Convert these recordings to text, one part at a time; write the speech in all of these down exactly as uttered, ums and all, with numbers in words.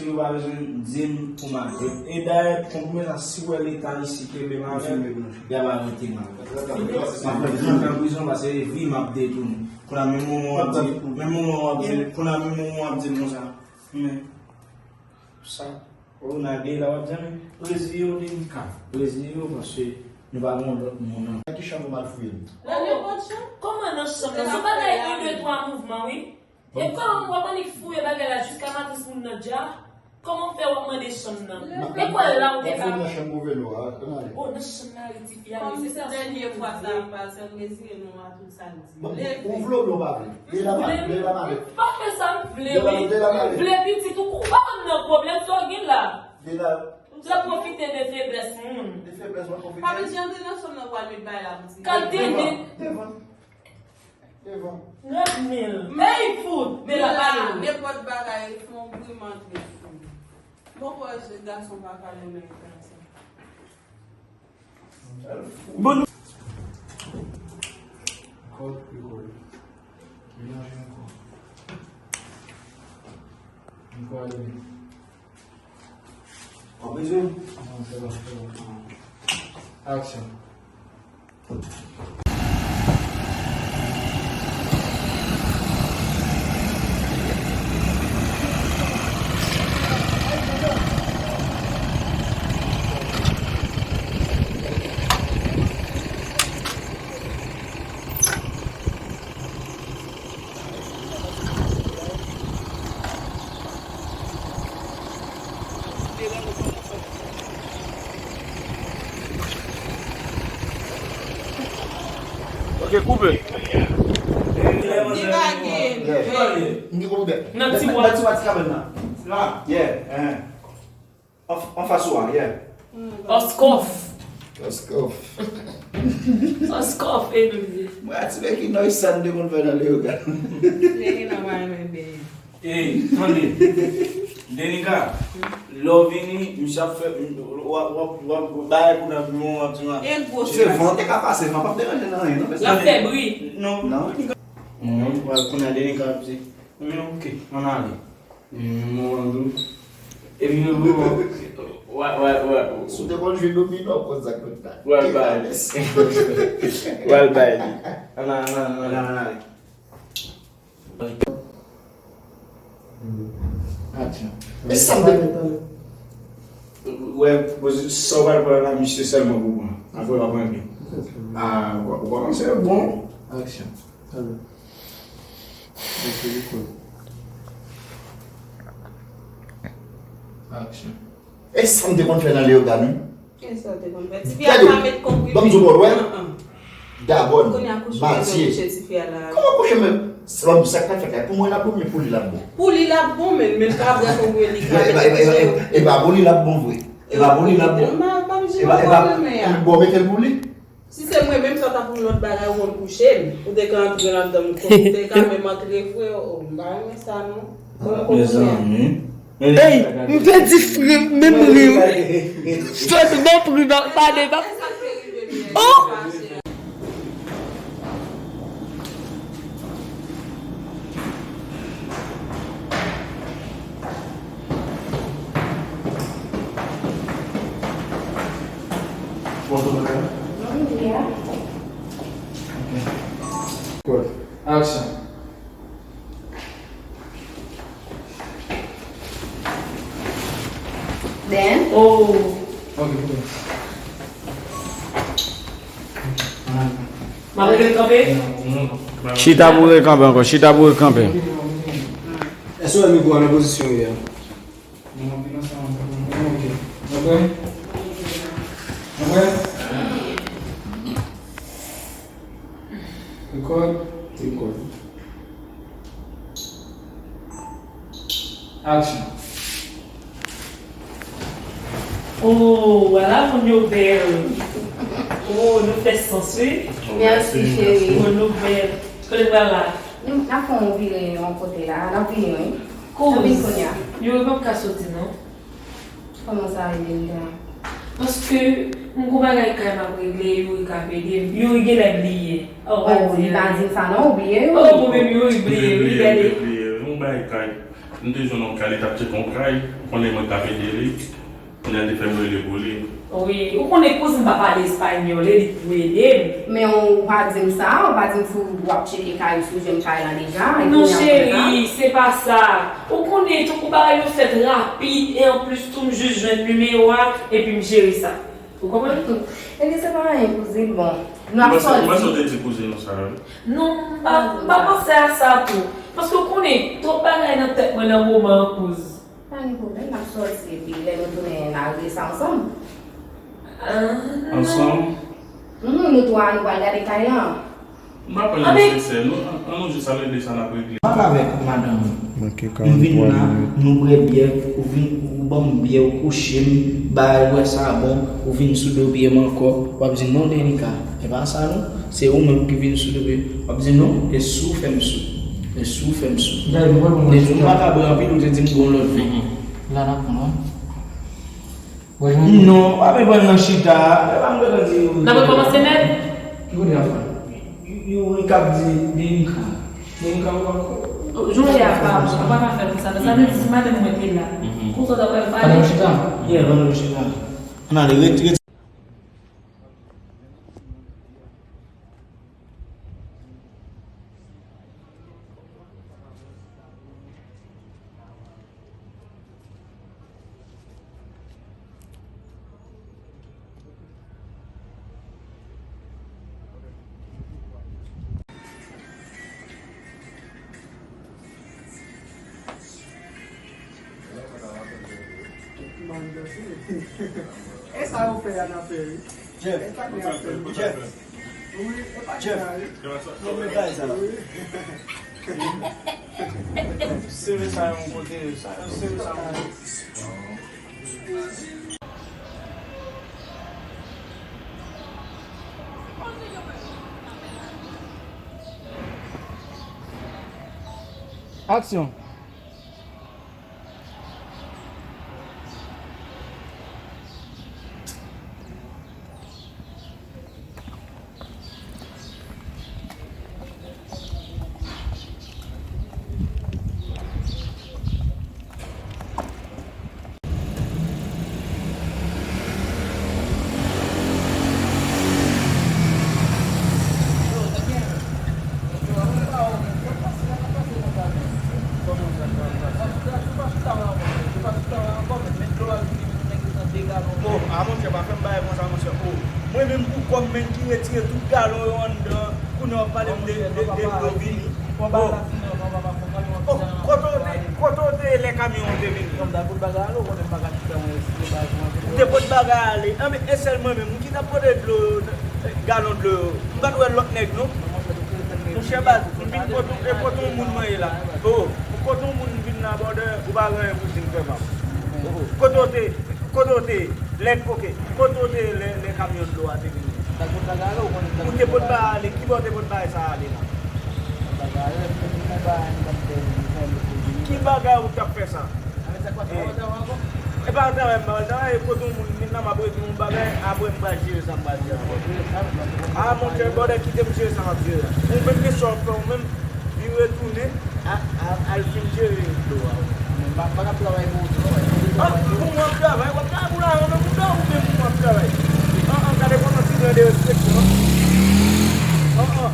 Yo pa bezwen di m pou m ale. E dayè, konprann sa, si w wè leta isi kenbe m avè l, y ap arete m avè l. M ap fè trant an prizon paske vi m ap detounen. Kounye a menm moman w ap di, menm moman w ap di, kounye a menm moman w ap di m konsa. Men, sa, o, Nagela w ap di, men, reziye w, Denika, reziye w paske nou pa gen yon lòt moun ankò. Nan ki chanm ou m al fouye l? Nan nenpòt chanm. Kòman nan chanm nan? Se yon bagay de, de, twa mouvman, wi. E kòman w ap annik fouye bagay la jiska matris moun nan dja? Kòman w fè w ap mande chanm nan? E kwè la w te ka. Nan chanm gouvènò a, ann ale. O, nan chanm mari tifi a, wi, se sa. Kòm se dènye fwa sa ap pase, m reziye non a tout sa l di. Bon, ou vle oubyen w pa vle? Vle la m ale, vle la m ale. Pa fè sa, m vle, wi. M vle pitit ou, ou pa konn nan pwoblèm sa w gen la. Vle la. L ap pwofite de feblès moun. De feblès mwen pwofite. Pa met jan de nan chanm nan pou al met bagay la pou ti. Kal tende. Devan. Devan. Red mil. Ey, fout. Men la pale. Nenpòt bagay, fè yon bri m antre. Bon, kouraj, gason pa ka renmen gason. Bon. Record, record. Melanje ankò. Ankò ale. Ou bezwen? Non, se bon, se bon. Aksyon. Ok, koupe. Divage. Yeah. M gen pwoblèm. Nan ti wòt. Nan ti wòt ti kabann nan. Yeah. Anfas ou a, yeah. Oscoff. Oscoff. Oscoff, e nou di. Mwen atire ki noise sa n te konn fè nan Leyogan. Denika pa renmen benyen. Ey, tande. Denika, lè w vini, misye ap fè, w ap, w ap, w ap bay pou nan piman, w ap di, e gwo se van, te ka pase, van p ap deranje nan anyen, non, mesye. L ap fè bri. Non. Non. Mwen, kounye a Denika ap di, men ok, ann ale. Mwen, mwen, mwen, epi nou, nou, wa, wa, wa. Si w te konn jwe domino, w konn sa k fèt la. Wal bay. Wal bay li. Ann, ann, ann, ann, ann. Aksyon. E sa m te. Wè, sa w pral pran la, misye sèlman pou pran. Apre, w ap renmen. Ah, w, w panse bon. Aksyon. Talè. Ok, record. Action. E sa m te konn fè nan Leyogan, wi. E sa w te konn fè? Tifi a pa met konprime. Ban m di w, wè. Dagòn, Matye. Kouche tifi a la. Kòman kouche men? Sa m sa k fèt la. Pou mwen, l ap bon, men pou li, l ap bon. Pou li, l ap bon, men, men l pa vre konprime li. E pa, e pa, e pa, e pa pou li, l ap bon vre. E pa pou li, l ap bon. E pa, e pa, bon, mete l pou li. Si se mwen menm, sa ta pou yon lòt bagay, ou konn kouche m. Ou te ka antre ladan m, ou te ka menm antre vre, o, m pa renmen sa, non. Mezanmi. Ey, m te di frè m, menm ri. Sòt nan pri nan pale pa. Oh! Action. Dan. Oh. Ok, ok. M ap rete kanpe? Chita pou rekanpe ankò, chita pou rekanpe. Èske w wè mikwo a nan pozisyon li a? Ok. Apre? Apre? Record. Record. Action. Oh, wala moun yo bèl. Oh, nou fè sans, wi. Mèsi, cheri. Oh, nou bèl. Kote pral la? Nou, n ap fè yon vire yon kote la. N ap vini, wi. Kouz. N ap vin kounye a. Yo, yo p ap ka soti, non. Kòman sa rive m la? Paske m gon bagay kay m ap regle, Youri k ap ede m. Youri genlè bliye. Oh, li pa di m sa non, ou bliye, Youri. Oh, mwen menm Youri bliye, wi, gade. Youri bliye, yon bagay kay. M te jwenn yon kay, li t ap tcheke yon kay, ou konnen mwen t ap ede li. Kounye a, li te fè m rele pou li. Wi, ou konnen kouzin m pa pale espanyòl, e li t pou ede m. Men ou pa di m sa, ou pa di m si w ap tcheke kay ou, si w jwenn kay lan deja, e kounye a ou fè sa? Non, cheri, se pa sa. Ou konnen tankou bagay yo fèt rapid, e anplis tou, m jis jwenn nimewo a, epi m jere sa. Ou konprann? Ebyen, se pa anyen, kouzin. Bon, nou ap sòti. Mwen sòti di kouzin nou sa, wi. Non, m pa, m pa panse a sa tou. Paske ou konnen, twòp bagay nan tèt mwen nan moman an, kouz. Pa gen pwoblèm, n ap sòti epi lè nou tounen, n a regle sa ansanm. Ah, non. Ansanm? Mhm, nou twa, nou pral gade kay lan. M pa pran l sensè, non. An, an nou jis al regle sa n ap regle. M pale avèk madanm ou. M vin la, nou bwè byè, ou vin, ou ban m byè, ou kouche m, bagay ou wè sa bon, ou vin sou do pye m ankò, w ap di non, Denica, e pa sa non, se ou menm ki vin sou do pye m. W ap di non, e si w fè m sou, e si w fè m sou. Depi m pa ka bwè anpil, ou te di m gon lòt vin. La n ap pran. Non, pa bezwen nan chita. E pa m gentan di ou. N ap rekòmanse nèt? Ki kote n ap fè? Youri k ap di Denica. Denica, ou pa ko. Jodi a pa bon, ou pa ka fè konsa. Sa vle di si madanm mwen te la, konsa w ta pral pale? Pandan nou chita? Yeah, pandan nou chita. Ann ale, ret, ret. E sa yo fè a n ap fè, wi. Jeff. E sa k ap fè, wi. Jeff. Wi, e pa Jeff. Sa, wi. Yo met bay sa. Wi. Sere sa yon kote, sa, sere sa yon kote. Aksyon. Bon, a monchè, pa fè m bagay konsa, monchè. O, mwen menm pou kò m menm ki retire tout galon yo anndan, kounye a w ap pale m de, de, de dlo vini. O, o, kote w te, kote w te ye lè kamyon an te vini? Ou te pot bagay ale. Anben, e sèl mwen menm ki t ap pote dlo, galon dlo yo. M pa t wè lòt nèg, non. Monchè baz, m vin kote w, e kote yon moun mwen ye la. O, kote yon moun vin la, brother, ou pa gen anyen pou di m, frè m. O, kote w te, kote w te ye? Lè, oke, kote w te ye lè, lè kamyon dlo a te vini? Ou te pot bagay ale, ki bò w te pot bagay sa ale la? Ki bagay ou t ap fè sa? E pa travay m pa travay, e kote yon moun vin la, m ap redi yon bagay, apre m pral jere sa m pral jere ankò. A, monchè, brother, kite m jere sa m ap jere a. Ou menm, gen sa w fè, ou menm, vin retounen, a, a, al fin jere dlo a. Mwen pa, pa t ap travay pou ou tou, non. A, pou mwen ap travay, w ap travay pou lajan menm, ou dò, ou menm pou mwen ap travay. An, an, gade kòman ti nèg derespekte, non. An, an.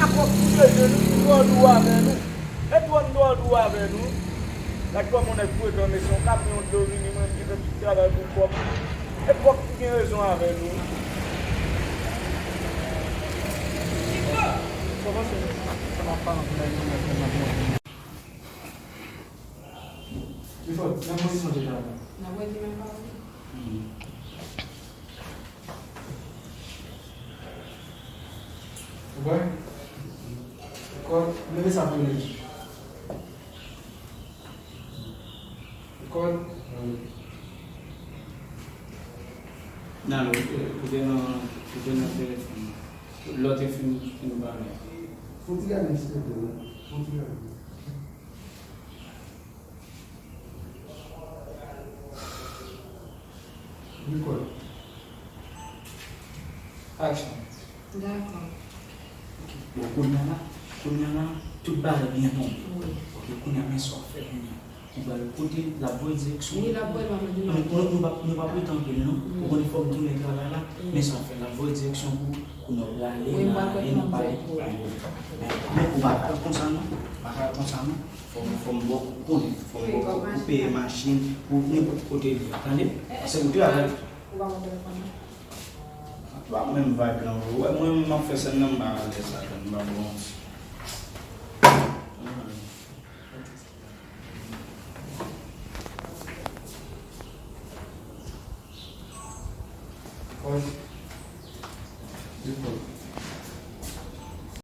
Akò pou jere nou, twò dou avè nou. E twò n twò dou avè nou. Gad kòman nèg pretan, mesye, yon kamyon dlo vini, mwen ki fè tout travay pou kòb. E kòb ki gen rezon avè nou. Kòman se sa m ap pale anpil ak yon nèg konn ap monte? Trifòt, nan pozisyon deja la. Nan mwen di menm pa. Ou kwè? Ou kwè? Leve sa pou nou. Ou kwè? Nan, ou te, ou te nan, ou te nan telefòn. Lè w te fin, fin pale. Fon ti gade, silvouplè, non. Fon ti gade. Record. Action. Dakò. Ok. Bon, kounye a la, kounye a la, tout bagay byen tonbe. Wi. Ok, kounye a, men sa w fè kounye a. Ki ba l kote l ap voye direksyon. Wi, l ap voye l, mwen di non. Nou, nou, nou pa, nou pa prete anpil, non. Ou konnen fòk m tounen travay la. Men sa w fè, l ap voye direksyon pou, pou nou prale nan en pale. Men ou pa ka al konsa, non. Pa ka al konsa, non. Fò m, fò m ba w, ou konnen. Fò m ba w pou peye machin, pou nenpòt kote li ye. Tande? Paske ou travay. Ou pa konn telefòn nan? Ou pa menm vibe lan, vre. Ou wè, mwen menm, m ap fè sèn nan, m pa alèz ladan, m pa bon. Kòz.